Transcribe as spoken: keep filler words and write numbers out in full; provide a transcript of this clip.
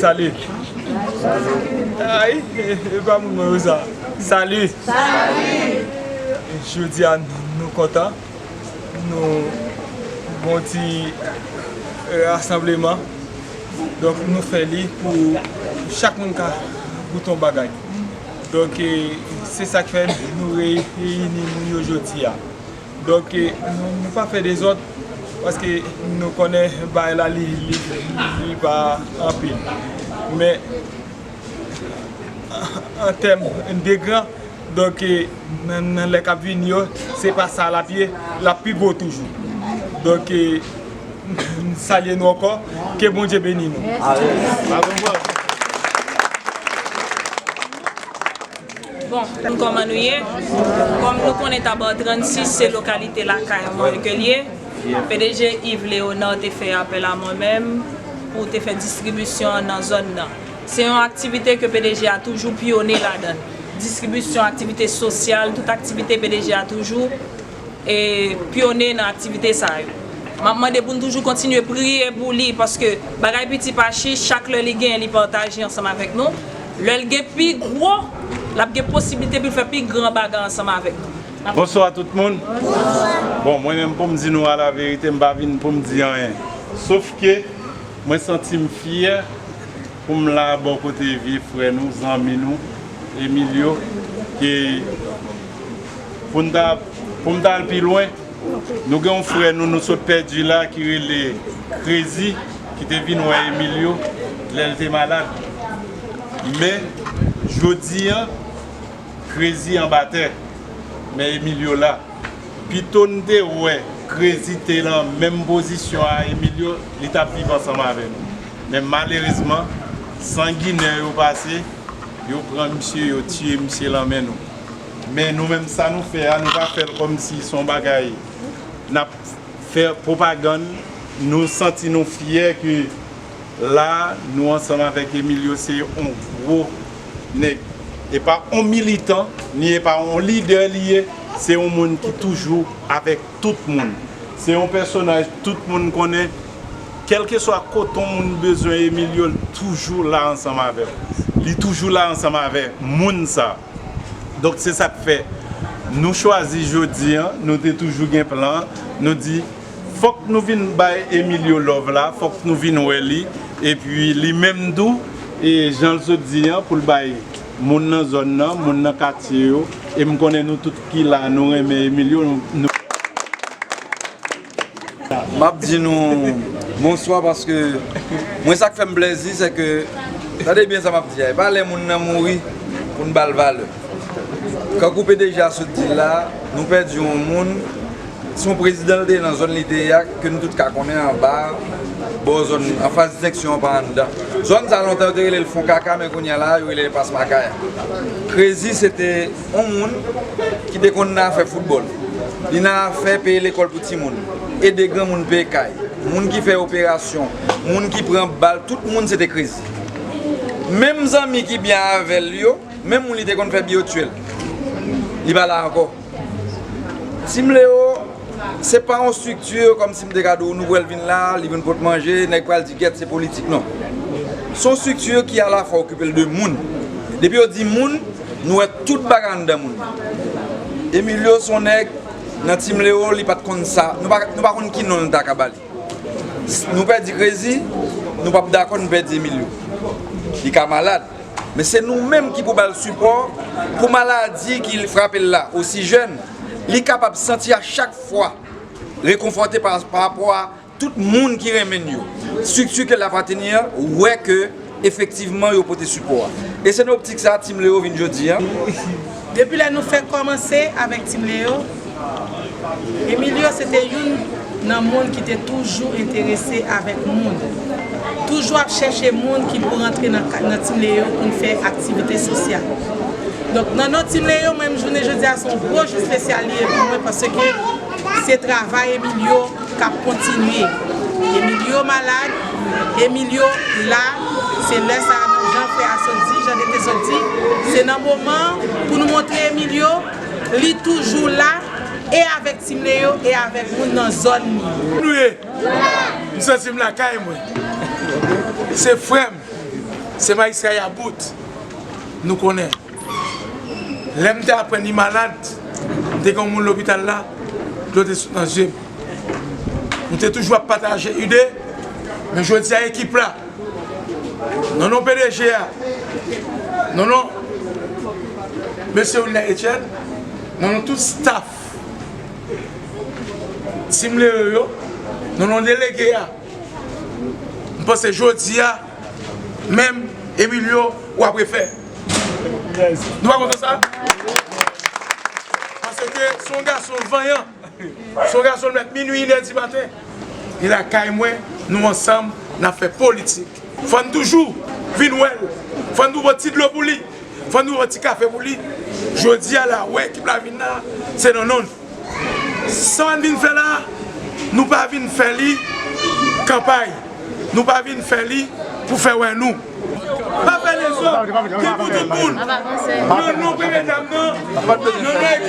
Sali. Ay, e, e pa moun mwen yo sa. Sali. Jodi a, nou kontan. Nou gon ti, e, rasanbleman. Donk, nou fè li pou chak moun ka goute yon bagay. Donk, e, se sa k fè nou reyini moun yo jodi a. Donk, e, nou, nou pa fè dezòd, paske nou konnen bagay la, li, li, li pa anpil. Men, an tèm de gran, donk, e, nan, nan lè k ap vini yo, se pa sa l ap ye, l ap pi gwo toujou. Donk, e, m salye nou ankò, ke Bondye beni nou. Bon, kòman nou ye? Kòm nou konnen Tabar trannsis se lokalite lakay mwen ke l ye, P D G Yves Léonard te fè apèl a mwen menm pou te fè distribisyon an nan zòn nan. Se yon aktivite ke P D G a toujou pyone ladan l. Distribisyon, aktivite sosyal, tout aktivite P D G a toujou e pyone nan aktivite sa yo. M ap mande pou n toujou kontinye priye pou li, paske bagay piti pa chich, chak lè li genyen, li pataje ansanm avèk nou. Lè l gen pi gwo, l ap gen posiblite pou l fè pi gran bagay ansanm avèk nou. Bonswa tout moun. Bon, mwen menm pou m di nou a la verite, m pa vin pou m di anyen. Sof ke mwen santi m fyè pou m la bò kote vye frè nou, zanmi nou, Emilio, ke pou n ta, pou m ta al pi lwen, nou gen yon frè nou, nou sot pèdi la, ki rele Krezi, ki te vin wè Emilio lè l te malad. Men, jodi a, Krezi anba tè, men Emilio la. Pito n te wè Krezi te nan menm pozisyon a Emilio, li t ap viv ansanm avè nou. Men malerezman, sanginè yo pase, yo pran misye, yo tiye misye lan men nou. Men nou menm, sa nou fè a, nou pa fè l kòmsi se yon bagay n ap fè pwopagann, nou santi nou fyè ke la, nou ansanm avèk Emilio, se yon gwo nèg. E pa yon militan, ni e pa yon lidè li ye, se yon moun ki toujou avèk tout moun. Se yon pèsonaj tout moun konnen, kèlkeswa kote yon moun bezwen Emilio, l toujou la ansanm avè l. Li toujou la ansanm avè moun sa. Donk, se sa k fè nou chwazi jodi a, nou te toujou gen plan, nou di, fòk nou vin bay Emilio love la, fòk nou vin wè li, epi li menm tou, e jan l sot di a, pou l bay moun nan zòn nan, moun nan katye yo, e m konnen nou tout ki la, nou renmen Emilio, nou, nou M ap di nou bonswa paske mwen, sa k fè m plèzi, se ke, tande byen sa m ap di a, e pa lè moun nan mouri pou n ba l valè. Kankou P D G a sot di l la, nou pèdi yon moun, se yon prezidan l te ye nan zòn li te ye a, ke nou tout ka konnen anba, bò zòn, anfas distenksyon an pa anndan. Zòn sa lontan yo te rele l Fon Kaka, men kounye a la, yo rele l Pas Makaya. Krezi se te yon moun ki te konn nan afè foutbòl. Li nan afè peye lekòl pou timoun, ede granmoun peye kay, moun ki fè operasyon, moun ki pran bal, tout moun se te Krezi. Menm zanmi ki byen avè l yo, menm moun li te konn fè biyotye l, li pa la ankò. Team Leo, se pa yon estrikti kòmsi m te ka di w, nou wè l vin la, li vin pot manje, nèg pral di gèt, se politik, non. Se yon estrikti ki alafwa okipe l de moun. Depi yo di moun, nou wè tout bagay anndan moun. Emilio se yon nèg, nan Team Leo, li pa t konn sa, nou pa, nou pa konn ki non nou ta ka ba li. Nou pèdi Krezi, nou p ap dakò n pèdi Emilio. Li ka malad, men se nou menm ki pou ba l sipò pou maladi ki frape l la, osi jèn, li kapab santi a chak fwa rekonfòte pa, pa rapò a tout moun ki renmen n yo. Estrikti ke l apateni an wè ke efektivman yo pote sipò a. E se nan optik sa a Team Leo vin jodi a. Depi lè nou fèk kòmanse avèk Team Leo, Emilio se te youn nan moun ki te toujou enterese avèk moun. Toujou ap chèche moun ki pou rantre nan ka, nan Team Leo pou n fè aktivite sosyal. Donk, nan non Team Leo, mwen menm jounen jodi a, se yon gwo jou espesyal li ye pou mwen, paske se travay Emilio k ap kontinye. Emilio malad, Emilio la, se lè sa a, jan frè a sot di, jan D T sot di, se nan moman pou nou montre Emilio, li toujou la, e avèk Team Leo, e avèk moun nan zòn li. Nou ye, m santi m lakay mwen. Se frè m. Se majistra Yabout, nou konnen. Lè m te aprann li malad, m te gen yon moun lopital la, dlo te sot nan zye m. Nou te toujou ap pataje ide, men jodi a ekip la, nan non P D G a, nan non mesye Wilner Etienne, nan non tout staff Team Leo yo, nan non delege a, m panse jodi a, menm Emilio, w ap refè. Nou pa kontan sa? Paske se yon gason vanyan. Se yon gason l mèt minui, inè di maten. Li lakay mwen, nou ansanm, n ap fè politik. Fò n toujou vin wè l. Fò n toujou pran ti dlo pou li. Fò n toujou pran ti kafe pou li. Jodi a la, wè ekip la vin la, se nan non n. Sa n vin fè la, nou pa vin fè li kanpay. Nou pa vin fè li pou fè wè nou. Pa fè lezòd, gen pou tout moun. Nan non premye dam nan, nan non ekip